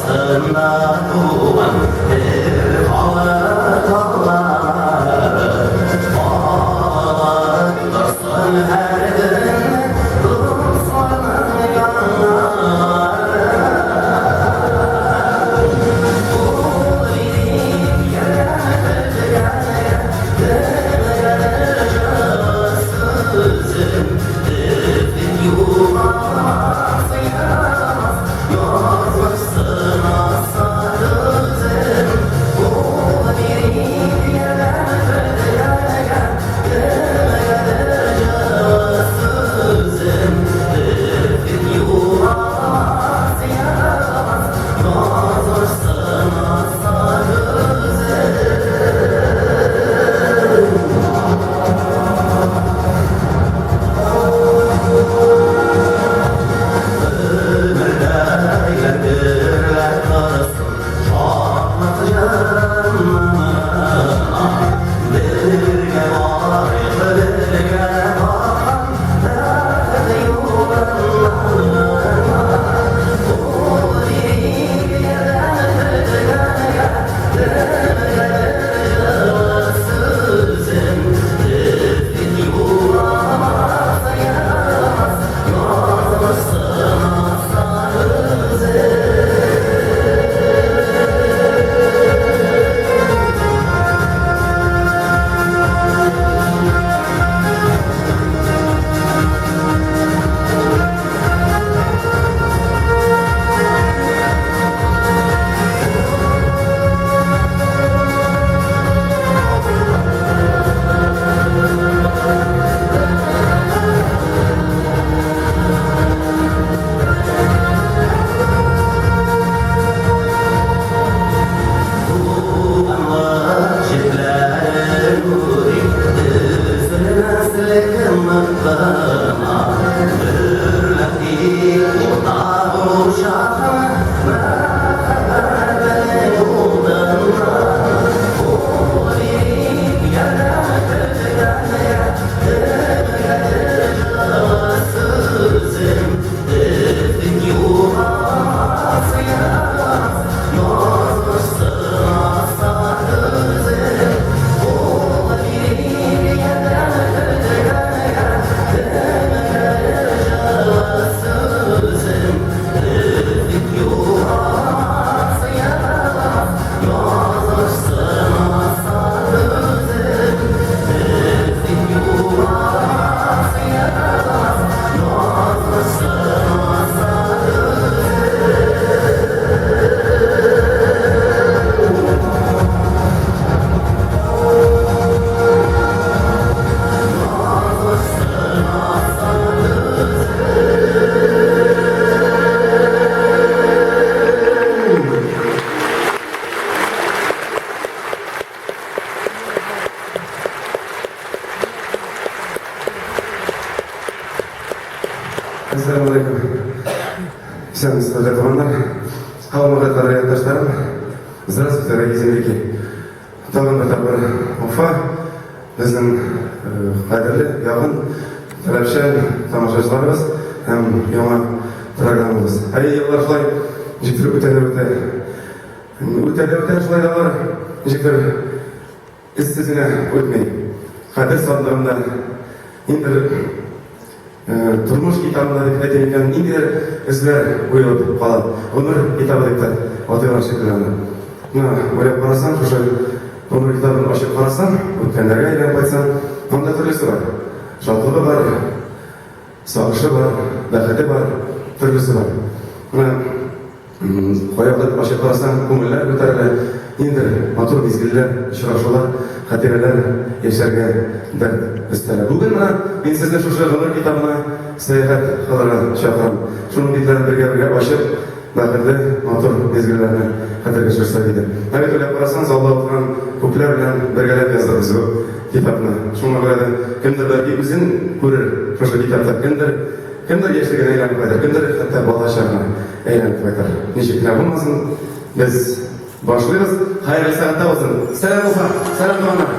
Астында туган бер халык аллары. Алып торсын һәр көн дусларның яннары. Ул бирик ярдәм бетергәнгә кемгәдер җылы сүзен. Безнең югалмас, янмас язмыш сынаса түзем. Ул бирик ярдәм бетергәнгә кемгәдер җылы сүзен. Безнең югалмас, янмас язмыш сынаса түзем. Өмердә гөрләп торсын шатлык җырына. Бергә барыйк, бергә барган бәхет юлыннан. Ул бирик ярдәм бетергәнгә кемгәдер җылы сүзен. Безнең юламас, янмас язмыш сынаса түзем. Туганлык җепләрен үрик, өзелмәслек нык кына. Дөрләп тик уртак учагын мәхәббәтнең утыннан. Ул бирик ярдәм көткәнгә кемгәдер җылы сүзен. Безнең югалмас, янмас язмыш сынаса түзем. Ул бирик ярдәм көткәнгә кемгәдер җылы сүзен. Безнең югалмас, янмас язмыш сынаса түзем. Безнең югалмас, янмас язмыш сынаса түзем. Язмыш сынаса түзем. Әссәламү алейкум. Исәнмесез, кадерле туганнар. Һаумы, кадерле якташларым. Здравствуйте, дорогие земляки. Тагын бер тапкыр Уфа безнең кадерле, якын, таләпчән тамашачыларыбыз һәм яңа программабыз. Әй, еллар шулай ничектер үтә дә үтә. Үтә дә үтә шулай да алар ничектер эзсез генә үтми. Хәтер сандыгында ниндидер тормыш китабында дип әйтим икән, ниндидер эзләр уелып кала. Гомер китабы дип тә атыйлар шикелле аны. Менә уйлап карасаң, шушы гомер китабын ачып карасаң, үткәннәргә әйләнеп кайтсаң, анда төрлесе бар. Шатлыгы бар, сагышы бар, бәхете бар, төрлесе бар. Менә Кайвакыт ачып карасаң, күңелләр күтәрелә, ниндидер матур мизгелләр, очрашулар, хатирәләр яшәргә дәрт өстәлә. Бүген менә мин сезне шушы гомер китабына сәяхәт кылырга чакырам. Шуның битләрен бергә-бергә ачып, бәхетле, матур мизгелләрне хәтергә төшерсәк иде. Ә бит уйлап карасаң, залда утырган күпләр белән бергәләп яздык без бу китапны. Шуңа күрә дә кемдер бәлки үзен күрер шушы китапта, кемдер Кемдер яшьлегенә әйләнеп кайтыр, кемдер хәтта бала чагына әйләнеп кайтыр. Ничек кенә булмасын, без башлыйбыз. Хәерле сәгатьтә булсын. Сәлам, Уфа! Сәлам, туганнар!